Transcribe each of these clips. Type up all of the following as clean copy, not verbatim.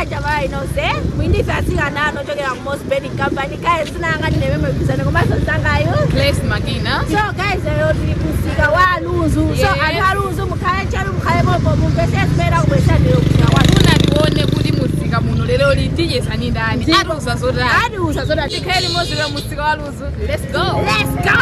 Banja Malawi nonse mwindife atsikana anu ochokera ku Most Bedding Company. Guys, dzina langa ndine Memory Kuzane komanso mnzangayu Grace Makina. So guys, lero tili kumsika wa Lunzu. So anthu a Lunzu, mukhale tcheru, mukhale pompo, mumvetsere zimene takubweretsani lero kumsika kwanu. Tifuna tione kuti mumsika muno lero ticheza ndi ndani. Atiuza zotani. Atiuza zotani. Tikhale limodzi lero mumsika wa Lunzu. Let's go. Let's go.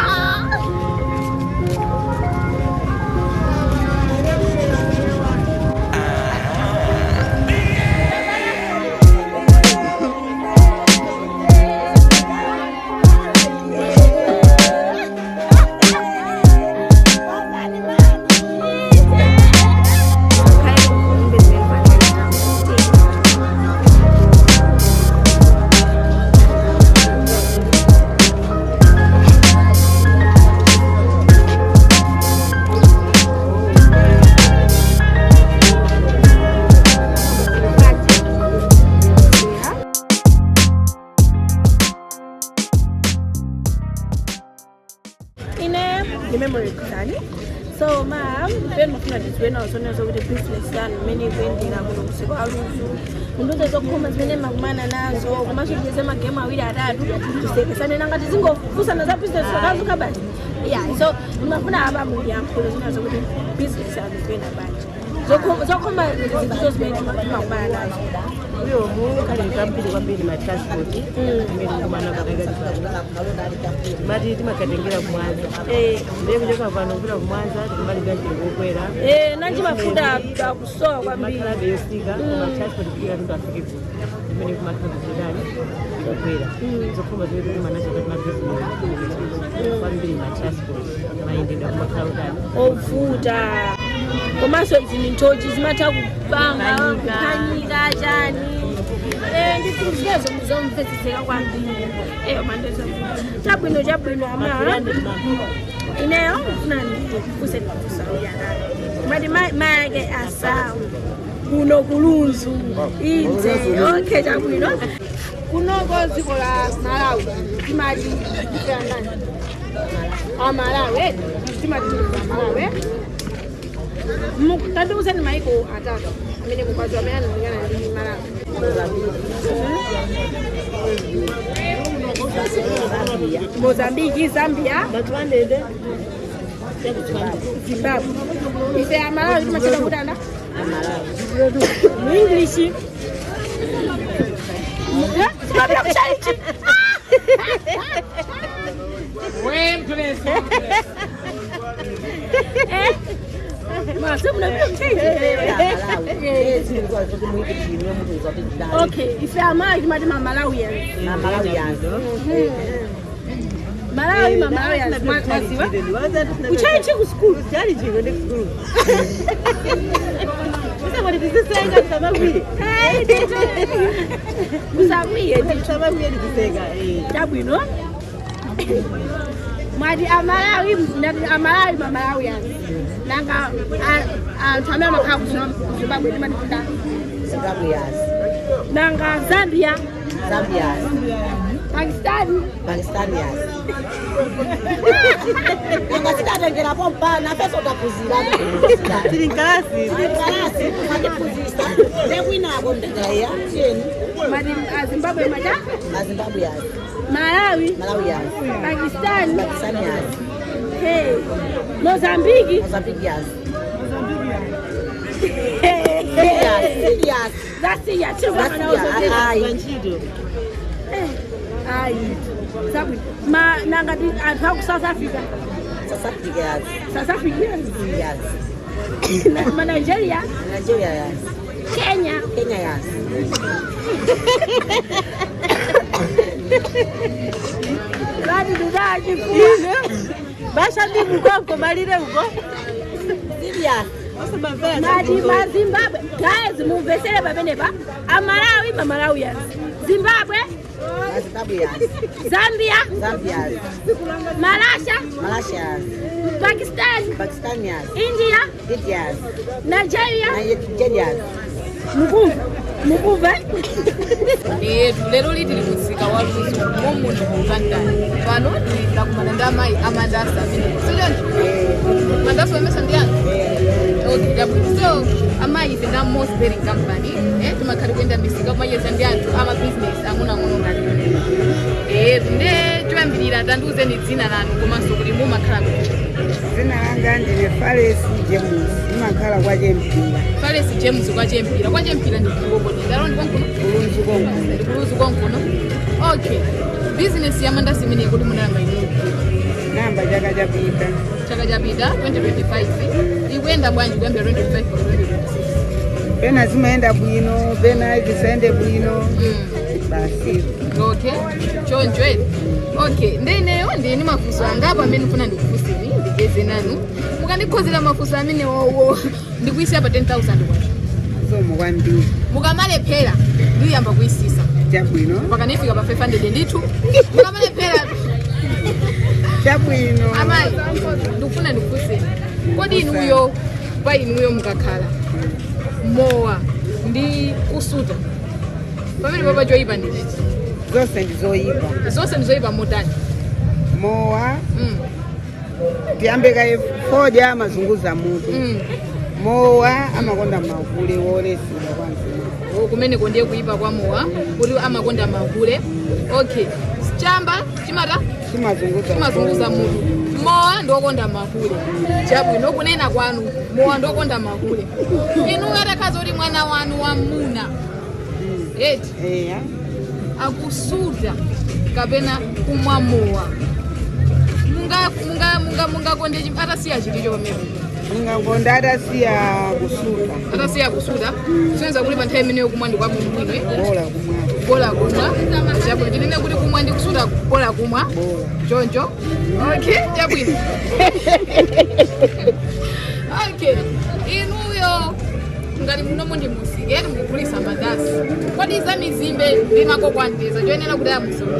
Ine ndi Memory Kuzani. So ma ife ndimafuna tidziwe nawo zonena zokuti business yanu mmene ikuyendera kuno kumsika wa Lunzu, mundiuze zokhoma zimene mumakumana nazo, komanso ticheze magemu awiri atatu, tisekesane, nanga tizingofunsana za business zokhazo basi. Yeah, so ndimafuna apa muyankhule zonena zokuti business yanu ikuyenda bwanji, zokhoma zinthu zimene mumakumana nazo. Uyomu kali kwambiri kwambiri ma transport imene tikumana pakati pano, timati timakatengera kumwanza. Ndiye kuchoka pano kupita kumwanza timalipira mtengo wokwera. Eh, nanji mafuta akusowa kwambiri. Makhalabe yotsika, koma transport kuti katundu afike kuno imene kumakhala kuzidani kukwera. Zokhoma zimene tikumana nazo kati mabizinesi kwambiri ma transport, mayendedwe akumakhala utani? Ovuta, komanso izi ni nthochi, zimatha kupanga kuphwanyika chani. Ndithu zinezo zomvetsetseka kwambiri. Mandezo chabwino chabwino. Ama ineyo ndifuna ndikufunse mafunso awiri atatu. Mati mayake asawu kuno kulunzu inze. Okay, chabwino. Kunoko dziko la Malawi timati ife andani? Amalawi, eh? Timati ndife Amalawi, eh? Tandiuzani maiko atatu amene kukwaziwa amene analingana ndi Malawi. Mozambiki, Zambia, Zimbabwe. Ife Amalawi timachita kuti anda mu English. Eh? Timapita kuchalichi. Eh? Mase munapita kuchalichi. Okay, ife Amalawi timati ma Malawians. Malawi, ma Malawians. Mwaziwa? Kuchalichi ku school. Chalichiko ndi kusukulu. Tizisenga tisamagwire. Musakwiye. Tisamagwire, tizisenga. Chabwino. Mwati Amalawi, ndati Amalawi ma Malawians. Nanga anthu amene amakhala ku Zimbabwe timati kuti? Zimbabweans. Nanga Zambia? Zambians. Pakistan? Pakistanians. Nanga sitatengerapo mpana feso taphunzira. Tili mkalasi. Kalasi matiphunzisa ndekwinako mtengaya cheni. Mwati Zimbabwe macha? Mazimbabweans. Malawi? Malawians. Pakistan? Pakistanians. Hey. Mozambique? Mozambiquians. Hey. Serious, serious. Zasiya. Ayi. Ntchito. Ayi. Zabwino. Ma nanga anthu aku South Africa? South Africans. South Africans. Yes. Ma Nigeria? Nigerians. Kenya? Kenyans. Vati ndidachifuna. Bashabibu konko malire uko. Serious. Mati mazimbabwe. Guys, mumvesere pamenepa. Amalawi ma Malawians, Zimbabwe? Mazimbabweans. Zambia? Zambians. Malasha? Malaysians. Pakistan? Pakistanians. India? Indians. Nigeria? Nigerians. Mukumva, mukumva. Yetu lero tili kumsika wa Lunzu momuno ku Blantyre. Pano takumana ndi amayi amandasi amene sichoncho? Mandasi amesa ndi anu? Okay, chabwino. So amayi, ife nda Most Betting Company, timakhala kuyenda misika kumacheza ndi anthu ama business ang'onoang'ono ngati nde choyambirira tandiuzeni dzina lanu komanso kuti mumakhala kuti. Dzina langa ndine Falesi James, ndimakhala kwa Chempira. Falesi James, kwa Chempira. Kwa Chempira ndi kukokoni ndalo ndi konkuno? Ku Lunzu konkuno. Ndi ku Lunzu konkuno. Okay, business ya mandasi imene kuti munayamba inuyo? Nayamba chaka chapita. Chaka chapita, 2025. Ikuyenda bwanji kuyambira 2025 pa 2026? Pena zimayenda bwino, pena zisayende bwino. Basi. Okay, choncho ere. Okay, ndeneyo ndini mafunso angapo amene ndifuna ndikufunseni, ndigeze nanu. Mukandikhozera mafunso amene wowo, ndikuyisiya pa 10,000 kwacho. Zikomo kwambiri. Mukamalephera, ndiyamba kuyisisa. Chabwino. Pakanifika pa 500 ndithu mukamalephera. Chabwino. Amayi, ndikufuna ndikufunseni, kodi inuyo, pa inuyo mukakhala mowa ndi kusuta, pamene papa choyipa ndi chiti? Zonse ndizoyipa. Zonse ndizoyipa motani? Mowa, tiyambe kaye fodya amazunguza mutu. Mowa amakonda mahule wolesedwa kwa mzimu. Oh, kumeneko ndiye kuyipa kwa mowa, kuti amakonda mahule. Okay, chamba chimata chimazunguza. Chimazunguza mutu. Mowa ndiokonda mahule. Chabwino, kunena kwanu mowa ndiokonda mahule. Inu atakhaza kuti mwana wanu wamuna eti Eya. akusuta kapena kumwa mowa, mungakonde atasiya chiticho pamene? Ningakonda atasiya kusuta. Atasiya kusuta, soneza kuti pa nthawi imeneyo kumwa ndi kwabwinobwino, eh? Bola kumwa. Bola kumwa. Chabwino, tinene kuti kumwa ndi kusuta, bola kumwa. Bola. Choncho. Okay, chabwino. Okay, inuyo ngati munomo ndi musika eti, mukugulisa mandasi, kodi za mizimbe ndi makokwandeza choyenera kuti amusewu?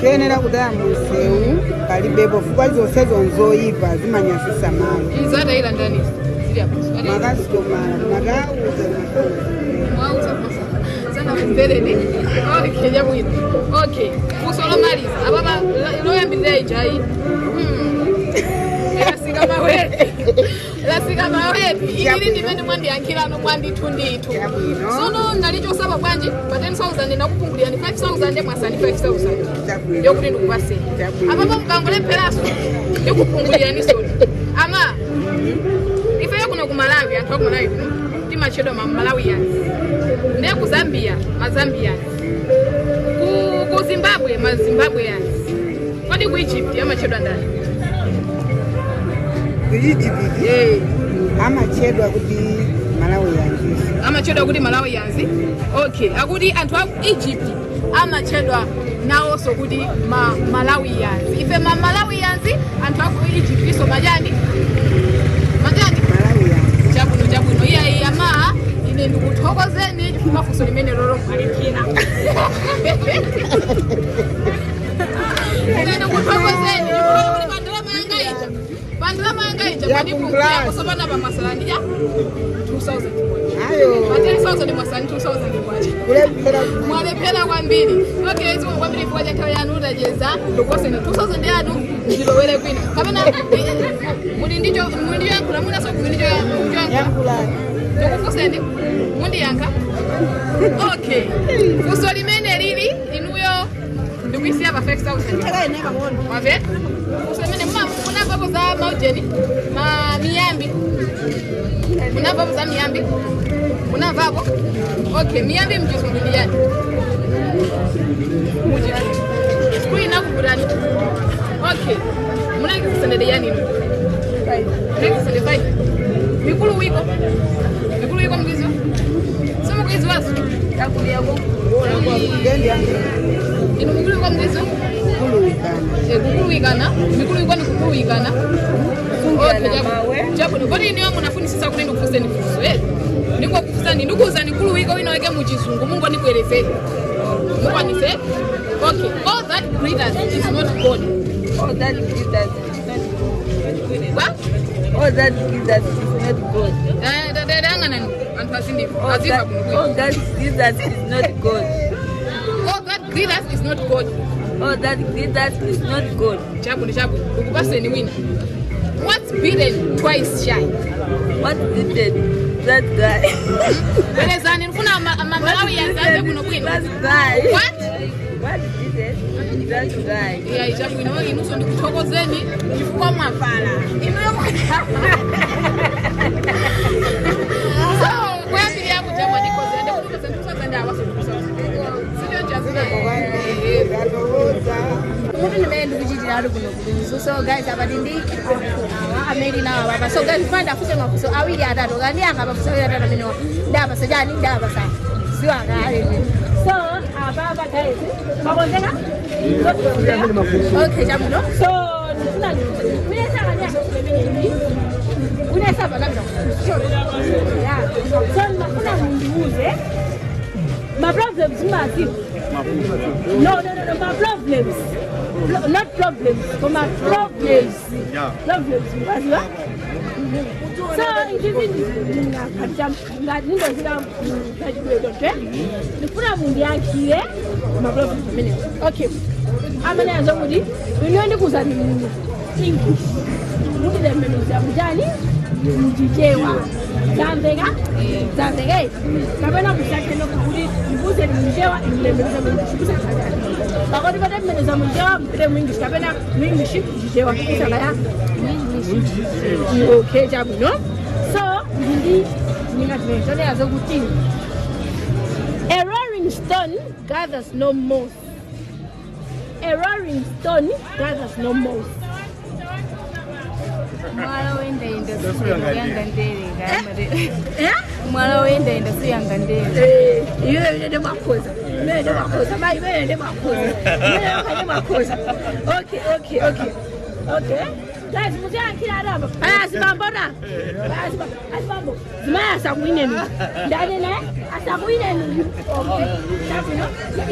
Choyenera kutaya munsewu palibepo, fukwa zonsezo nzoyipa, zimanyasisa malo. Izo atayila ndani zili apo? Makasitomala kumatauza kumasana. Mwauza sana kumvereni. Okay, chabwino. Okay, funso lomaliza apapa, loyambirira ijayi lasika maweti, lasika maweti ilili ndimene mwandiyankhirano mwandithu ndithu. Chabwino. Sono nalichosapa bwanji pa 10,000 nakupungulirani 5,000, mwasani 5,000. Chabwino. Yokuti ndikupaseni. Chabwino. Apapa mkangolepheranso ndikupungulirani soni. Ama ifeyo kuno ku Malawi, anthu aku Malawi kuno timatchedwa ma Malawians, ndiye ku Zambia ma Zambians, ku Zimbabwe ma Zimbabweans. Kodi ku Egypt amatchedwa ndani? Ku Egypt amatchedwa kuti Malawians. Amatchedwa kuti Malawians. Okay, akuti anthu aku Egypt amatchedwa nawonso kuti ma Malawians. Ife ma Malawians, anthu aku Egypt iso majani majani? Malawians. Chabwino, chabwino. Iya iya, ma ine ndikuthokozeni chifukwa funso limene lolo mwaliphina. Ine ndikuthokozeni chifukwa kuti pandalama yanga ija, pandalama yanga ija Ya mwandipungulira. class. Kusopana pa mwasalani ja 2000 Ayo. pa 10,000 mwasani 2000 kwacha. Kulephera. Mwalephera kwambiri. Okay, zikomo kwambiri chifukwa cha nthawi yanu. Utacheza ndikoseni 2000 yanu, ndilowere kwina kapena muli ndicho muli ndicho yankhula munaso muli ndicho yankhula. Yankhulani. Ndikufunseni, mundiyankha? Okay, funso limene lili inuyo ndikuisiya pa 5000 mwamve funso limene munamvapo za maujeni ma miyambi? Munamvapo za miyambi? Munamvapo? Okay, miyambi mchizungu ndi yani? Muchizungu skulu inakuvutani. Okay, munakisendede yani inu? Munakisende 5 mikulu wiko, mikulu wiko mkwiziwa simukwiziwaso? Inu mikulu wiko mkwiziwa? Kuluwikana. Kukuluwikana, mikulu wiko ni kukuluwikana. Okay, chabwino. Kodi iniyo munafunisisa kuti ndikufunseni funso eh ndingokufunsani, ndikuwuzani kuluwiko wina wake muchizungu, mungondibwerezeni, mukwanise? Okay, all that glitters is not gold. All that glitters is not gold. What? All that glitters is not gold. Dayang'anani anthu azindivo All aziva that, kuno. all that glitters is not gold. All that glitters is not gold. All that glitters is not gold. Chabwino, chabwino. Ndikupaseni wina. What's bitten twice shy? What did that guy? Bwerezani, ndifuna Malawians amve kuno bwino. That guy. What? What did that guy? Yeah, chabwino, inunso ndikuthokozeni chifukwa mwavala inuyo. So kuyambirira kuja mwandikoza, ndikutukoza ndikusoza ndi awaso sichonja. Ndatokoza. Mutu ndimene ndikuchitira ali kuno kuLunzu. So guys, apa ndi awa amene nawo apapa. So guys, ndifuna ndafunse mafunso awiri atatu. Kandiyankha mafunso awiri atatu amenewa, ndapasa chani? Ndapasa ziwa kale. So apapa guys, makonzeka? Okay, chabwino. So ndifuna unesaka imeneyi unesapa kapita. Yeah, so ndimafuna mundiuze ma problems maziwa. No, no, no, no, my problems. Not problems, but my problems. Yeah. Problems. Waziwa? So, it isn't ngazika ngachibwedonte. Ndifuna mundiyankhire ma problems amenewo. Okay. Amene azo kuti ine ndikuzani mu English. Mukutembenuza mujani? Muchichewa. Zamveka? Zamveka? Kapena musakhe lokho kuti ndikuze muchichewa, ndilembenuza mu English. Pakoti patembenuza muchichewa mpite mu English, kapena mu English muchichewa kusakaya. Okay, chabwino. So ndindi ndingatimene zokuti a rolling stone gathers no moss. A rolling stone gathers no moss. Mwala woyendayenda suyanga ndere. Eh? Mwala woyendayenda suyanga ndere. Eh, iwe nde makhoza. Iwe nde makhoza. Ba iwe nde makhoza. Iwe nde makhoza. Okay. Guys, muziyankhira arapa. Aya azibambo na. Aya azibambo. Azibambo. Zimaya asakuineni. Ndane naye asakuineni. Okay. Chabwino.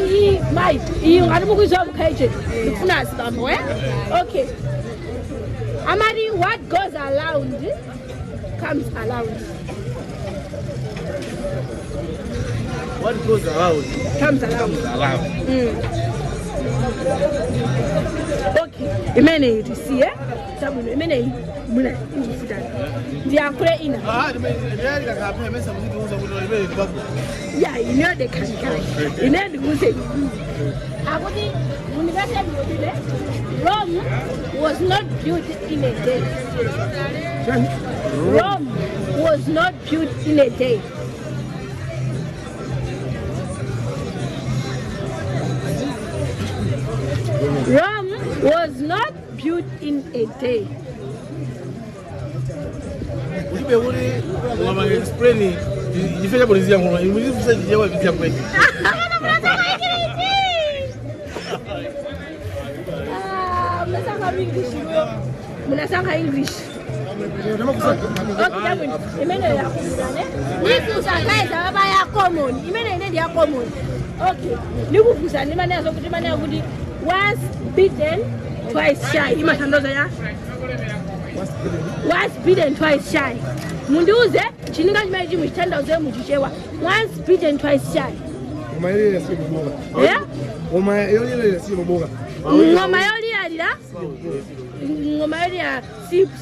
Iyi mai, iyi ngati mukuzwa mukhaije. Ndifuna azibambo, eh? Okay. Amari, what goes around comes around. What goes around Comes around. comes around. Okay, imeneyi tisiye. Chabwino, imeneyi muna ikufutani. Ndiyankhule ina. Ah, ndimene kakapha imene muzitiuza kuti imene ndibabu. Ya, ineyo dekhanikhayi ine ndikuze akuti munipese ndiyobile. Rome was not built in a day. Rome was not built in a day. Rome was not built in a day. Ulibe kuti ngama explain ife cha polisi yangu imuzifusa chichewa vizia kwetu. Ah, munasankha English iweyo. Munasankha English. Okay, chabwino. Imene yakufusa ne nifusa guys, ababa ya common. Imene ine ndi ya common. Okay, nikufusa ndimanezo kuti maneyo kuti once bitten twice shy imatanthauza ya once bitten twice shy. Mundiuze chininga chimene chimwe chitanthauze muchichewa, once bitten twice shy. Ngoma yolira siyo kuboka. Yeah? Ngoma yolira siyo kuboka. Ngoma yoliyalira, ngoma yolira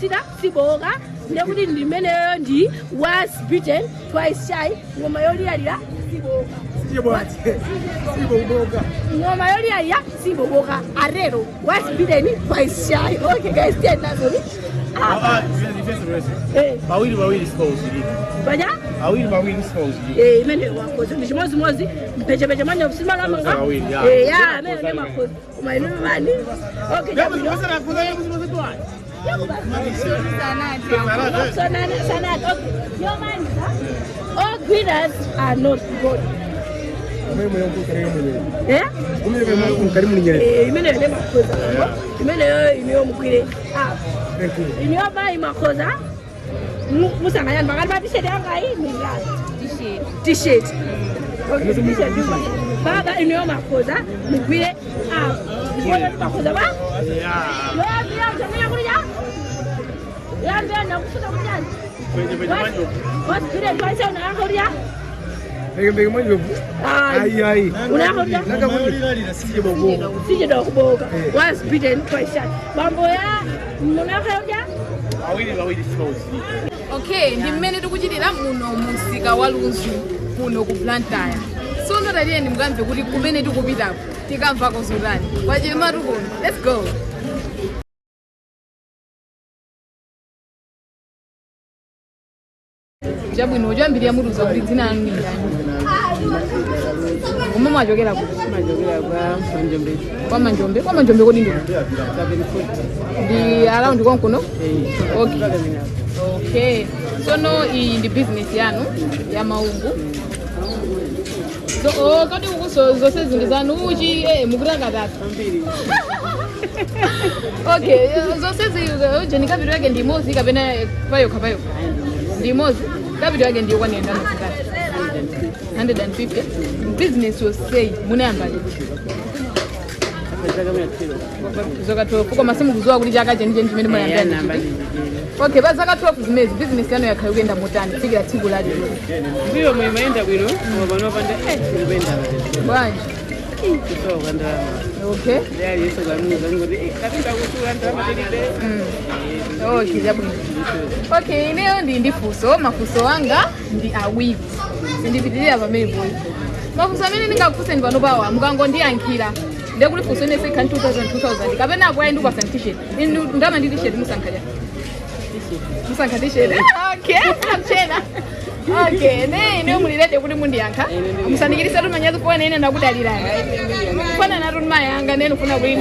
sida siboka. Ndekuti ndimeneyo ndi once bitten twice shy, ngoma yoliyalira siboka. Siyo bwati. Siyo kuboka. Ngoma yoliyalira siboboka arero, once bitten twice shy. Okay guys, ten nazoni. Ah, ife ife. Eh. Pawiri pawiri sipauzilika. Baja. Awiri pawiri sipauzilika. Eh, imene wakoza ndi chimozimozi mpechepeche manja usimalamanga. Awiri, ya. Eh, ya amene ndi makoza koma inu mani. Okay, chabwino. Sanana, sanana. Okay. Your man, all greeters are not good. Kumene mwenye mkarimu mwenye. Eh? Kumene mwenye mkarimu nyere. Eh, imene ne makoza. Imene yo iniyo mukwire. Ah, Thank you. iniyo ba imakoza. Musanganya pakati pa t-shirt yanga iyi ni ngati t-shirt. Okay, t-shirt yupa. Baba, iniyo makoza mugwire. Ah, ngoyo makoza ba? Yoyambira uchamenya kuti cha? Yoyambira ndakufuta kuti chani? What's good advice unayankha kuti cha? Mbeke mbeke mwenye. Ai. Ai ai. Unayankha kuti cha? Nanga kuti siyo kuboka. Sichedwa kuboka. Once bitten twice shy. Bambo ya munayankha kuti cha? Awiri awiri simauzika. Okay, ndi mmene tikuchitira muno mumsika wa Lunzu kuno ku Blantyre. Sono tatiyeni mukamve kuti kumene tikupitako tikamvako zotani. Kwachematu kuno. Let's go. Chabwino, choyambirira mutiuza kuti dzina lanu ndi ndani, komwe mwachokera kuti? Machokera kwa Manjombe. Kwa Manjombe. Kwa Manjombe kodi ndi kuti? Ndi around konkuno? Okay. Okay, sono iyi ndi business yanu ya maungu. So, oh, kodi ukuso zonse zinthu zanu, uchi, mukutakataka? Okay, zonse ujeni capital yake ndi imodzi kapena payokha payokha? Ndi imodzi. Capital yake ndiyo kwanira ndalama zingati? 150. Business yonseyi munayamba liti? Zaka 12, koma simukudziwa kuti chaka chenicheni chimene munayambira ndi chiti? Okay, pa zaka 12 zimezi business yanu yakhala ikuyenda motani kufikira tsiku la lero? Mbuyo mwe imayenda bwino, koma pano panda sikuyenda bwino. Bwanji? Kusowa kwa ndalama. Okay. Ndi aliyense kwanuza ngoti katundu akudula, ndalama tilibe. Okay, chabwino. Okay, ineyo ndi funso. Mafunso anga ndi awiri, sindipitirira pamenepo. Mafunso amene ndingakufunseni pano pawa, mukangondiyankhira ndiye kuti funso ine sekha 2000 2000 kapena apo ayi ndikupasani t-shirt. Inu ndalama ndi t-shirt, musankha chani? Musankha t-shirt. Okay, mchena. Okay, ne ineyo muli ready kuti mundiyankha? Musandichititse manyazi kuona ine ndakudalirani kufana natu mayanga nenu funa kuti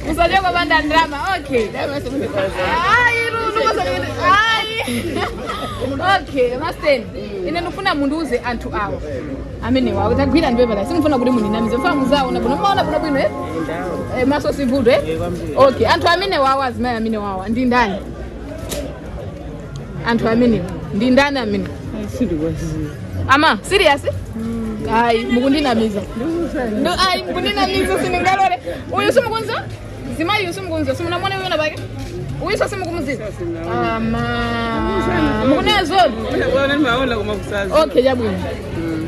musachoke kopanda ndalama. Okay. Ayi, ayi. Okay, masten, ine ndifuna mundiuze anthu awa amene wawo tagwira ndipepala. Simufuna kuti mundinamize, mfuna muzaona bwino. Mumaona bwino bwino, eh? Eh, maso sivuto, eh? Okay, anthu amene wawa, azimayi amene wawa ndi ndani? Anthu amenewa ndi ndani amene? Ama serious? Ayi, mukundinamiza. No, ayi, mukundinamiza, sindingalole. Uyu simukunza zimayi, uyu simukunza, simunamona uyu pake, uyu so simukumuziwa. Ama mukunena zoni? Maona koma kusazi. Okay, chabwino,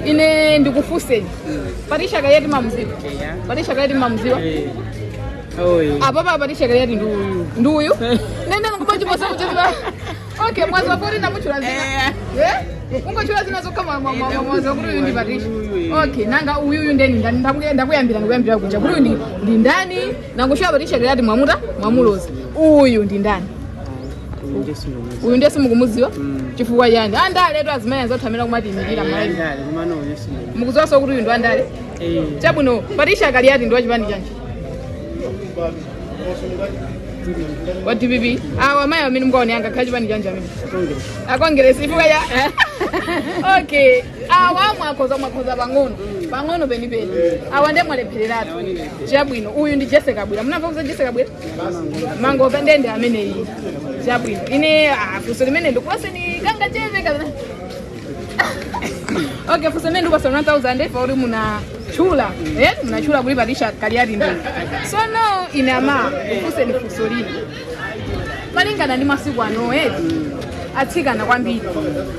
ine ndikufunseni. Patricia Kaliati mamuziwa? Patricia Kaliati mamuziwa? Oye. Apapa Patricia Kaliati ndi uyu, ndi uyu nenda nkumachiposa kuchiziwa. Okay, mwazi wako namuchula zina, eh, ungochula zina zokha, mwazi wakuti uyu ndi Patricia. Okay, nanga uyuyu ndeni ndani? Ndakuyambira, ndikuyambira kuja kuti uyu ndi ndani. Nangochula Patricia Kaliati, mwamuta mwamuloza. Uyu ndi ndani? Uyu ndiye simukumudziwa chifukwa chani? Andale etu, azimayi anzathu amene akumatiyimirira malawi. Mukudziwanso kuti uyu ndi andale? Chabwino, Patricia Kaliati ndi wachipani chanji? Wa DPP. Awa amayi amene mukaone angakhala chipani chanji amene? Akongeresi. Chifukwa cha? Okay, awa mwakhoza, mwakhoza pang'ono pang'ono penipeni. Awa ndiye mwalephereratu. Chabwino, uyu ndi Jessie Kabwila. Munamva kuza Jessie Kabwila? Mangopa ndende ameneyi. Chabwino, ine funso limene ndikuwaseni kanga cheve kapena. Okay, funso limene ndikupasa 1000 pakuti munachula, eh, munachula kuti Patricia Kaliati ndi. So no, ine ama kufunseni funso lina malingana ndi masiku ano, eh, atsikana kwambiri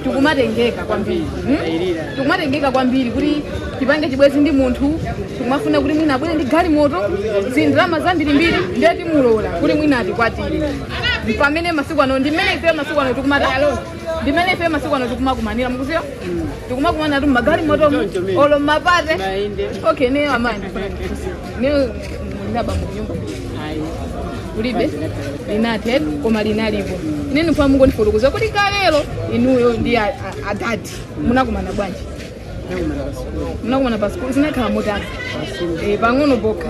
tikumatengeka kwambiri, Tikumatengeka kwambiri kuti tipange chibwezi ndi munthu, tikumafuna kuti mwina abwere ndi galimoto, zindalama zambirimbiri, ndiye timulola kuti mwina atikwatire. Pamene masiku ano ndi mmene ife masiku ano tikumata, ndi mmene ife masiku ano tikumakumanira, mukuziwa, tikumakumana tu mmagalimoto olo mmapate. Okay, neyo amayi ndifuna ndifunse, neyo mulina bambo kunyumba? Kulibe? Linathe koma linalipo. Ine ndifuna mungondifotokoza kuti kalelo inuyo ndi adadi munakumana bwanji? Munakumana pa sikulu, zinakhala motani? Eh, pang'ono pokha.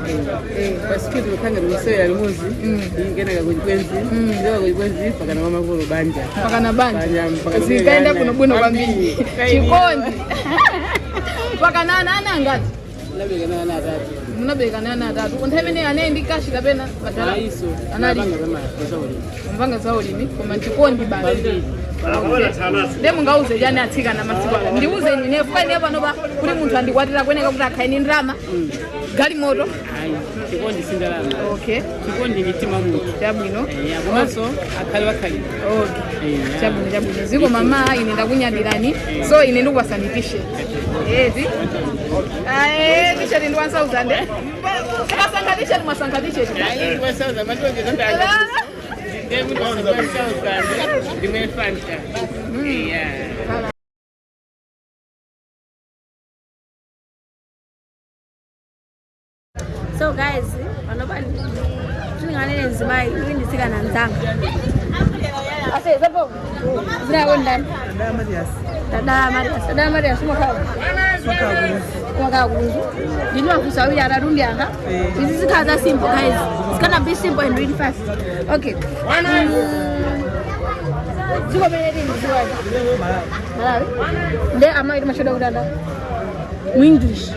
Eh. Pasikulu timakhanga tikusewera limodzi, kenaka kuchibwenzi, kuchoka kuchibwenzi pakana kwa makolo, banja. Pakana banja. Banja, mpaka Zikaenda kuberekana. kuno bwino kwambiri. Chikondi pakana. Ana angati? Naberekana ana atatu. Munaberekana ana atatu. Nthawi imene anayi ndi cash kapena madala? Aiso. Anali mpanga za ulimi, koma chikondi basi. Nde mungauze chani atsikana masiku ano? Ndiuze ine fuka ine panopa kuti munthu andikwatira kweneka kuti akhale ndi ndalama, galimoto. Ayi, chikondi sindalama. Okay. Chikondi mitima munthu. Chabwino. Komanso akhale wakhalira. Okay, chabwino, chabwino. Ziko mama, ine ndakunyadirani. So ine ndikupasani t-shirt eti. Ae, t-shirt ndi 1000. Mwasankha t-shirt, mwasankha t-shirt. Ndimwe Fanta. Yeah. So guys, panopa tinganene mzimayi uyu nditsikana mzanga. Ase zapo. Zina ndani. Tadala Marias. Tadala Marias umakhala. Umakhala kuLunzu. Ndinowafunsa awiri atatu ndi anga. Izi zikhala za simple guys. It's gonna be simple and really fast. Okay. Dziko mene tili ndiziwani. Malawi. Nde amayi timachedwa kuti anda. Mu English.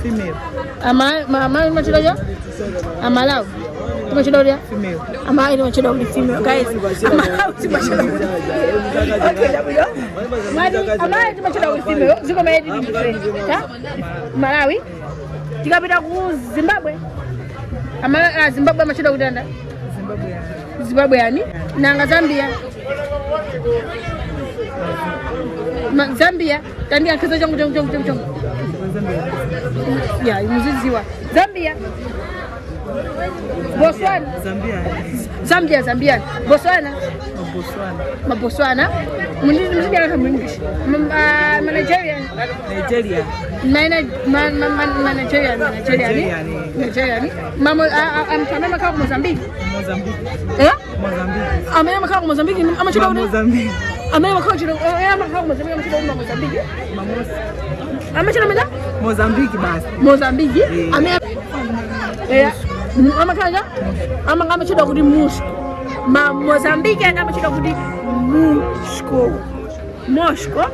Female. Ama timachedwa cha? Amalawi. Timachedwa kuti Female. Amayi timachedwa kuti female guys. Amalawi timachedwa kuti female. Okay, dabwino. Mwati amayi timachedwa kuti female. Dziko mene tili ndife. Ta? Malawi. Tikapita ku Zimbabwe. Zimbabwe amachedwa kuti anda. Zimbabwe. Zimbabwe yani nanga Zambia Zambia tandiyankhiza changu changu changu changu changu ya muzidziwa Zambia Botswana Zambia. Zambia Zambia Botswana Botswana. Mabotswana muzidyalaka mu English ma Nigerian Nigeria. Ma Nigerian Nigerian Nigerian. Nigerian mamo amene amakhala ku Mozambique. Mozambique. Eh, Mozambique. amene amakhala ku Mozambique amachita kuti Mozambique. amene amakhala chino amakhala ku Mozambique amachita kuti Mozambique Mamosi. amachita menda Mozambique basi. Mozambique amene amakhala amachita kuti Moscow ma Mozambique anga amachita kuti Moscow Moscow.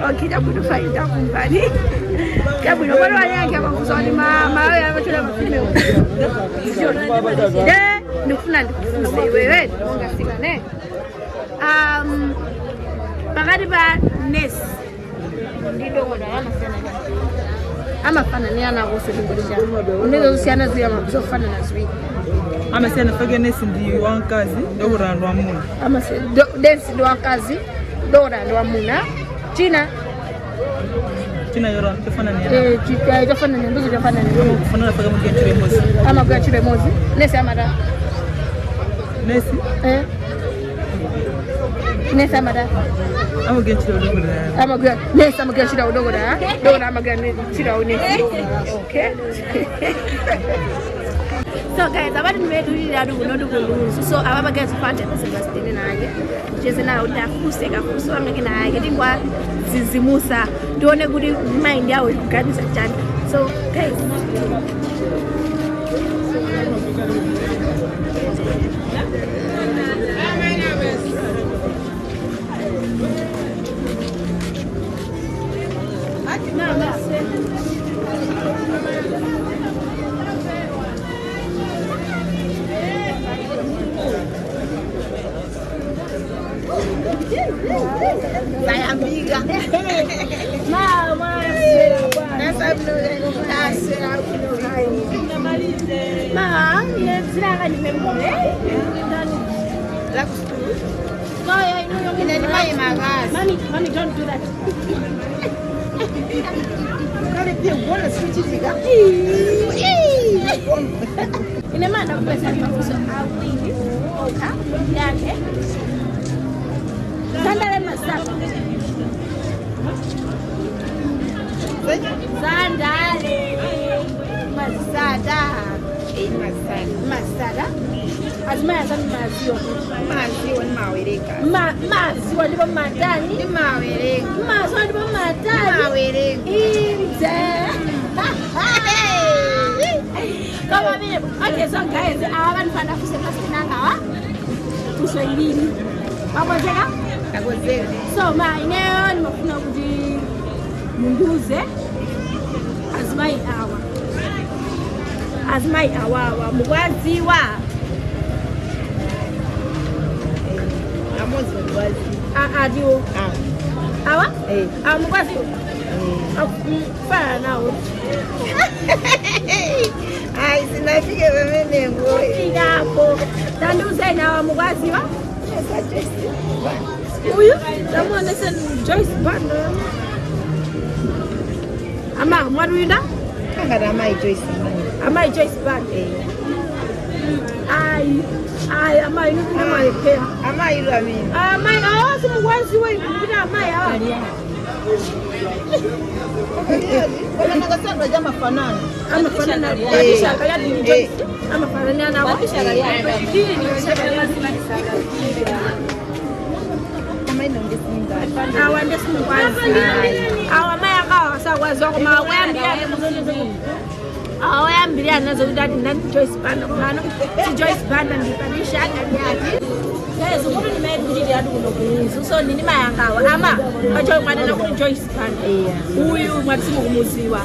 Okay, chabwino fine, takumvani chabwino kwani wanyanke amafunso kuti Malawi amachita ma female. Ndikufuna ndikufunse iwewe monga sikane pakati pa nesi ndi dokota amasiyana amafananirana konse chingoti chanu unenge zosiyana ziwiri zofanana ziwiri. Amasiyana fake nesi ndi wamkazi, dokota ndi wamuna. Nesi ndi wamkazi, dokota ndi wamuna. China China yoro chofanana. Chofanana ndizo chofanana. Kufanana fake mugwira ntchito imodzi. Amagwira ntchito imodzi. Nesi amata Nesi nesi amata amagwira ntchito udokota. Amagwira nesi amagwira ntchito udokota, dokota amagwira ntchito unesi. Okay. So guys, abantu nimetulile kuno kuLunzu. So aba guys fanta sebastian nake cheze nawo kuti afuse kafuso angeke nake tingwazizimusa tione kuti mind yawo ikuganiza chani. So guys, Zayambiga. Mama. Ma, ndinaka ndimemule. Mommy, mommy, don't do that. Kale pia kuona sikuchitika. Ine mana kupesa mafunso awiri okha yake. Zandale masaka. Zandale masada. Masada. Azimaya zami maziwa. Maziwa nimawereka. Maziwa ndipo matani. Nimawereka. Maziwa ndipo matani. Nimawereka. Inze. Kama vile. Okay, so guys, aba nifanda fuse masinanga wa. Kuswahilini. Wakonzeka? Akozeka. So ma ineyo nimafuna kuti munduze azimayi awa. Azimayi awawa mukwaziwa. Amodzi mukwazi. Adiwo. Awa? Eh. Awa mukwaziwa. Fana nawo. Ayi sinafike pamenepo. Fikapo. Tanduzeni awa mukwaziwa. Uyu? Tamuonese Joyce Banda. Ama mwari uyunda? Angati amayi Joyce. Amayi Joyce Banda. Ayi. Ayi amayi, inu tinamalephera. Amayi amene. Amayi awa simukwaziwa inu kuti amayi awa. Koma nakasandwa chamafanana. Amafanana Patricia Kaliati ndi Joyce. Amafanana nawo. Koma ino ndisingazi. Awa ndisimukwazi. Awa amayi akawa sakwaziwa koma awayambira awayambirira nazo kuti ati ndani Joyce Banda komano si Joyce Banda ndi Patricia Kaliati. Guys, kuti ndimaye kuchiti ati kuno kuizu so ndini mayangawa ama pacho mwanena kuti Joyce Banda uyu mwati simukumuziwa,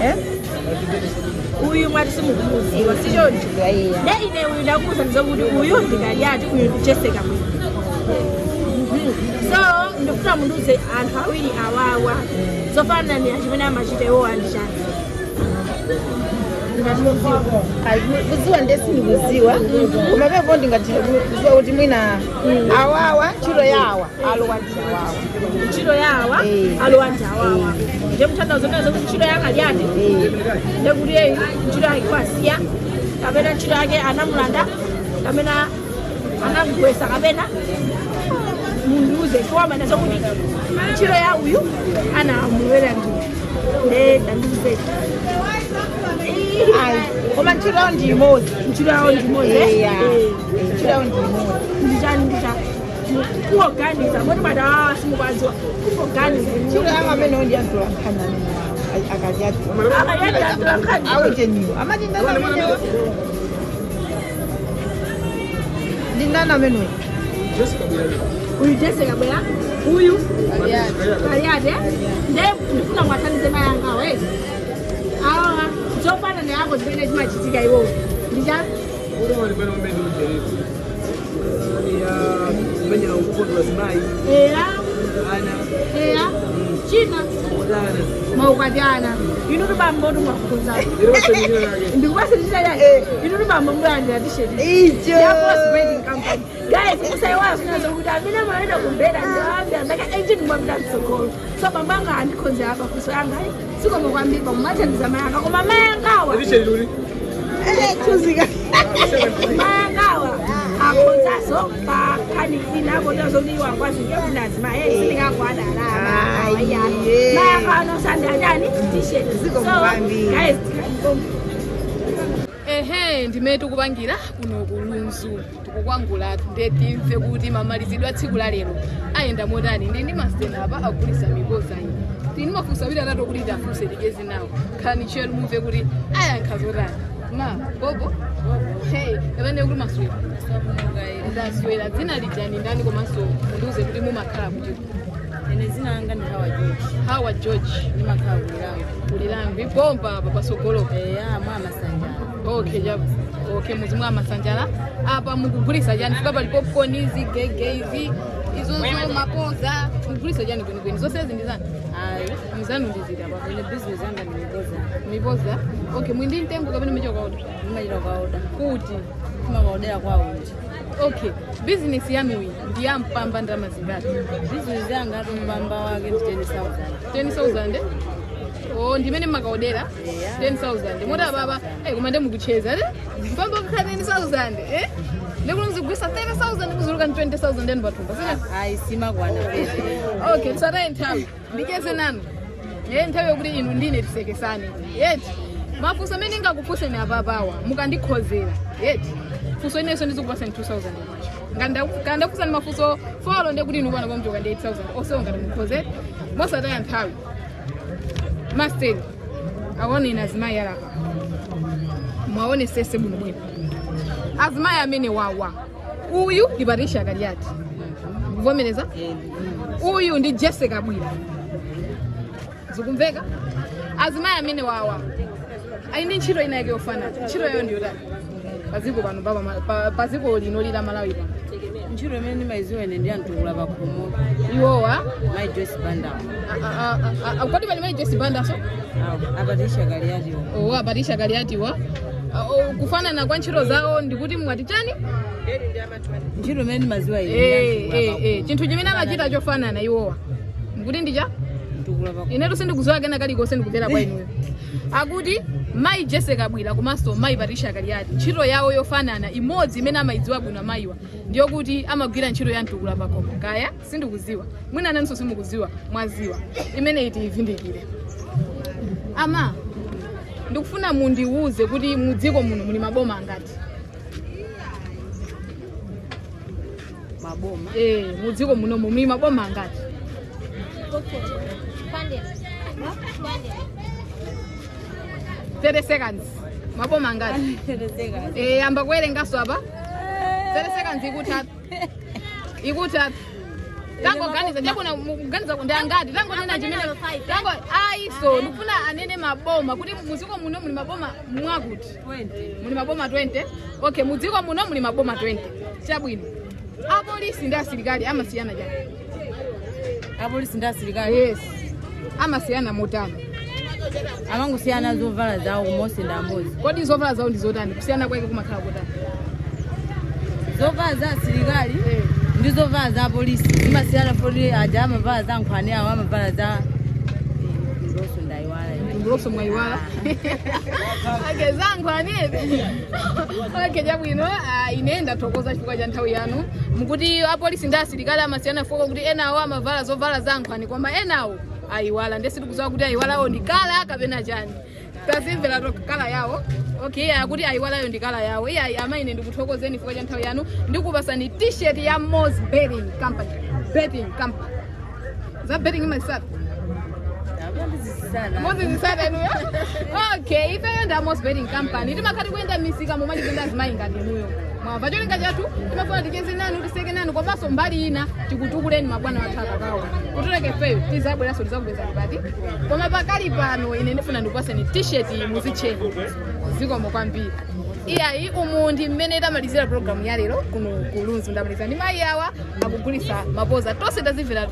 uyu mwati simukumuziwa, sichoncho? Ne ine uyu ndakuuza ndizokuti uyu ndiKaliati, uyu ndi Jessica Mwini. So ndikufuna mundiuze anthu awiri awawa zofananira chimene amachita iwowa ndi chani. Kuziwa ndesindikuziwa, koma pepo ndingathe kuziwa kuti mwina awawa ntchito yawa alowa ndi awawa. Ntchito yawa alowa ndi awawa, ndiye muthandizo nazo kuti ntchito ya Kaliati ndekuti eyi ntchito yake kwasiya kapena ntchito yake anamulanda kapena anamugwesa kapena mundiuze chiwamana kuti ntchito ya uyu anamulowera ndi nde tandiuze. Ayi, koma ntchito yawo ndi imodzi. Ntchito yawo ndi imodzi, eh? Eya, ntchito yawo ndi imodzi. Ndichani ndicha kuorganiza moti madawa simukwaziwa kuorganiza. Ntchito yawo amenewo ndi antola nkhani amene aKaliati. Akayati nkhani. Aucheniwo amati ndani amenewo, ndi ndani amenewo? Uyu Jessica bwera, uyu Kaliati. Nde ndifuna mwathandize mayangawo eh awa zofanana yako zimene zimachitika iwowo ndicha Kumenya ukhondo wazimayi. Eya. Ana. Eya, china. Odana. Maukwati ana inu tubambo tumwakuza ndikubasirisha inu tubambo mulandira t-shirt Icho. Ya Boss Wedding Company. Guys, musaiwala zvinazo kuti amene munoenda kumbera ndawambira ndaka engine mwapita mtsogolo. So bambanga andikhonzera apa kuso yanga sikoma kwambiri pamumathandiza mayanga koma mayangawa T-shirt Chuzika. Mayangawa akhonzaso pakhani ina akotazo kuti iwo akwazinge kunazima sindingakwadala. Ayi. Mayanga anosanda chani t-shirt. Zikomo So kwambiri. guys, Ehe, ndimene tikupangira kuno ku Lunzu, tikukwangula nde timve kuti mamalizidwe a tsiku la lero ayenda motani. Ndi masitena apa agulisa mikoza iyi. Tini mafunso awiri atatu kuti tiafunse, ticheze nawo. Khalani tcheru mumve kuti ayankha zotani. Ma bobo, hey, kapene kuti maswera ndaswera. Dzina lijani ndani? Komanso mundiuze kuti mumakhala kuti? Ine zina langa ndi Hawa George. Hawa George. Ndimakhala kuLilangwe. KuLilangwe bomba apa pasogolo? Eya, mwa Masanjala. Okay, jabu. Okay, muzi mwa Masanjala. Apa mukugulisa chani? Fika pali popcorn izi, gege izi, izozo mapoza. Mukugulisa chani kwenikweni? Zonse izi ndi zanu? Ayi. Mzanu ndiziti apa? Ine business yanga ndi mipoza. Mipoza. Okay, mwindi mtengo kapena muchita kuoda? Ndimachita kuoda. Kuti? Timakaodera kwa uti. Okay, business yanuyi ndi yampamba ndalama zingati? Business yanga atu mpamba wake ndi 10,000. 10,000? Oh, ndimene makaodera 10,000 moti ababa eh, koma nde mukucheza eh mpamba kukhala 10,000 eh ndikuti muzigwisa 30,000 kuzuluka ndi 20,000 ndeni pathumba sina? Ayi, simakwana. Okay, tisataye nthawi, ndicheze nanu ye nthawi yokuti inu ndine tisekesane yeti. Mafunso amene ndingakufunseni apapawa mukandikhozera yeti funso inenso ndizikupasani 2000 kwacha. Ngati mafunso four ndekuti inu pano pamchoka ndi 8000 onsewo ngati mukhozere. Mosataya nthawi, master, aone ine azimayi alapa, mwaone sese bwinobwino azimayi amene wawa. Uyu ndi Patricia Kaliati, kuvomereza? Uyu ndi Jessica Bwira, zikumveka? Azimayi amene wawa ali ndi ntchito ina yake yofanana. Ntchito yayo ndiyotani paziko pano paziko lino lila Malawi pano? Ntchito imene ndimayiziwa ine ndi antukula pakhomo. Iwowa? Mai Joyce Banda. Kodi pali mai Joyce Banda so? APatricia Kaliatiwo. Owo, aPatricia Kaliatiwa. Kufanana kwa ntchito zawo ndikuti mwati chani? Ntchito imene ndimaziwa ine Chinthu chimene amachita chofanana iwowa nkuti ndicha mtukula pakhomo. Inetu sindikuziwa kena kalikonse, ndikupera kwa inuyo. Akuti Mayi Jessica Bwira komanso mayi Patricia Kaliati, ntchito yawo yofanana imodzi imene amayidziwa bwino mayiwa ndiyokuti amagwira ntchito ya mtukula pakhomo. Kaya sindikuziwa, mwina nanso simukuziwa, mwaziwa imene iti ivindikire. Ama, ndikufuna mundiwuze kuti mudziko muno muli maboma angati? Maboma? Eh, mudziko munomo muli maboma angati? 30 seconds. Maboma angati? Eh, amba kuwerengaso apa. 30 seconds ikutha, ikutha. Tangoganiza chabwino, mukuganiza ndi angati? Tangonena chimene tango ayi. So ndikufuna anene maboma kuti mudziko muno muli maboma mwakuti muli maboma 20. Okay, mudziko muno muli maboma 20. Chabwino, apolisi ndi asilikali amasiyana chani? Apolisi ndi asilikali? Yes, amasiyana motani? Amangosiyana zovala zawo, kumonse ndi amodzi. Kodi zovala zawo ndi zotani? Kusiyana kwake kumakhala kotani? Zovala za asilikali ndi zovala za apolisi zimasiyana poti aja amavala za nkhwani, awo amavala za ndoso. Ndayiwala. Mbuloso mwayiwala. Okay, zangu anete. Okay, chabwino. Ah, ine ndathokoza chifukwa cha nthawi yanu. Mukuti apolisi ndi asilikali amasiyana foko kuti enawo amavala zovala za nkhwani koma enawo ayiwala, ndiye sitikudziwa kuti ayiwalawo ndi colour kapena chani. Tazimvera to colour yawo. Okay, akuti ayiwalayo ndi colour yawo. Iyayi amaine, ndikuthokozeni chifukwa cha nthawi yanu. Ndikupasani T-shirt ya Mos Betting Company. Betting company, za betting imazisata. Mozi zisata inuyo. Okay, ifeyo ndi Amos Betting Company. Timakhati kuyenda misika momachipenda azimayi ngati inuyo, mwamva? Cholinga chathu timafuna ticheze nanu, tiseke nanu, komanso mbali ina tikutukuleni mabwana wathu akakawa kutuleke. Ifeyo tizabweranso, tizakupezani pati, koma pakali pano ine ndifuna ndikupaseni T-shirt iyi muzitcheni. Zikomo kwambiri. Iyayi, umu ndi mmene tamalizira programu ya lero kuno ku Lunzu. Ndamaliza ndi mayi awa akugulisa mapoza. Tonse tazimvera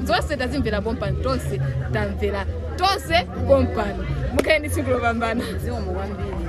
zonse, tazimvera pompano tonse, tamvera tonse pompano. Mukhale ndi tsiku lopambana. Zikomo kwambiri.